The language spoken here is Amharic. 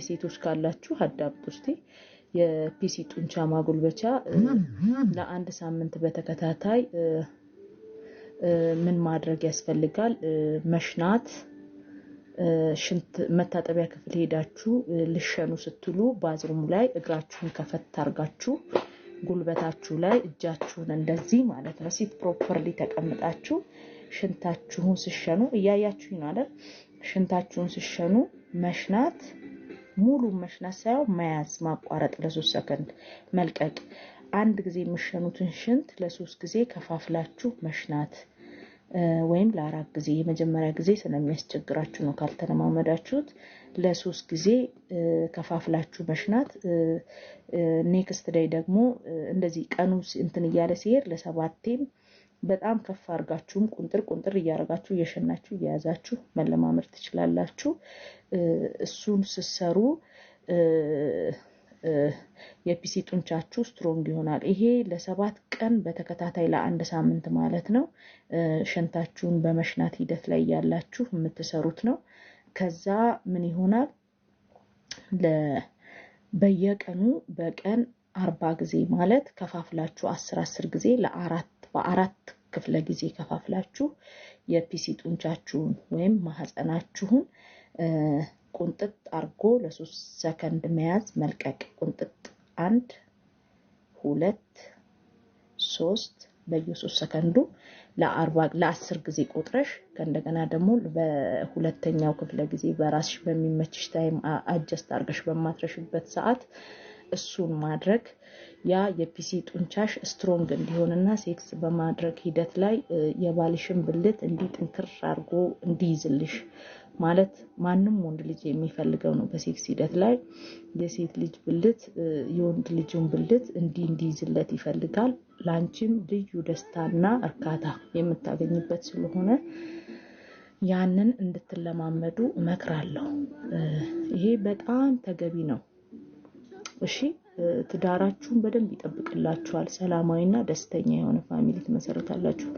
ሴቶች ካላችሁ አዳምጡ እስቲ። የፒሲ ጡንቻ ማጎልበቻ ለአንድ ሳምንት በተከታታይ ምን ማድረግ ያስፈልጋል? መሽናት፣ ሽንት መታጠቢያ ክፍል ሄዳችሁ ልሸኑ ስትሉ bathroom ኡ ላይ እግራችሁን ከፈት አርጋችሁ ጉልበታችሁ ላይ እጃችሁን እንደዚህ ማለት ነው፣ sit properly ተቀምጣችሁ ሽንታችሁን ስሸኑ፣ እያያችሁ ነው አይደል? ሽንታችሁን ስሸኑ መሽናት፣ ሙሉ መሽናት ሳይሆን መያዝ፣ ማቋረጥ፣ ለ3 ሰከንድ መልቀቅ። አንድ ጊዜ የምሸኑትን ሽንት ለሶስት ጊዜ ከፋፍላችሁ መሽናት ወይም ለአራት ጊዜ፣ የመጀመሪያ ጊዜ ስለሚያስቸግራችሁ ነው ካልተለማመዳችሁት፣ ለሶስት ጊዜ ከፋፍላችሁ መሽናት። Next day ደግሞ እንደዚህ ቀኑ እንትን እያለ ሲሄድ ለሰባቴም በጣም ከፍ አድርጋችሁም ቁንጥር ቁንጥር እያደረጋችሁ እየሸናችሁ እየያዛችሁ መለማመድ ትችላላችሁ። እሱን ስትሰሩ የፒሲ ጡንቻችሁ strong ይሆናል። ይሄ ለ7 ቀን በተከታታይ ለአንድ ሳምንት ማለት ነው። ሽንታችሁን በመሽናት ሂደት ላይ ያላችሁ የምትሰሩት ነው። ከዛ ምን ይሆናል? በየቀኑ በቀን 40 ጊዜ ማለት ከፋፍላችሁ 10 10 ጊዜ ለአራት በአራት ክፍለ ጊዜ ከፋፍላችሁ የፒሲ ጡንቻችሁን ወይም ማህፀናችሁን ቁንጥጥ አርጎ ለ3 ሰከንድ መያዝ መልቀቅ። ቁንጥጥ አንድ፣ ሁለት፣ ሶስት፣ በየ3 ሰከንዱ ለ40 ለ10 ጊዜ ቆጥረሽ ከእንደገና ደግሞ በሁለተኛው ክፍለ ጊዜ በራስሽ በሚመችሽ time adjust አድርገሽ በማትረሽበት ሰዓት እሱን ማድረግ ያ የፒሲ ጡንቻሽ strong እንዲሆንና sex በማድረግ ሂደት ላይ የባልሽን ብልት እንዲህ ጥንክር አድርጎ እንዲይዝልሽ፣ ማለት ማንም ወንድ ልጅ የሚፈልገው ነው። በ sex ሂደት ላይ የሴት ልጅ ብልት የወንድ ልጅን ብልት እንዲህ እንዲይዝለት ይፈልጋል። ለአንቺም ልዩ ደስታና እርካታ የምታገኝበት ስለሆነ ያንን እንድትለማመዱ እመክራለሁ። ይሄ በጣም ተገቢ ነው። እሺ፣ ትዳራችሁን በደንብ ይጠብቅላችኋል። ሰላማዊና ደስተኛ የሆነ family ትመሰረታላችሁ።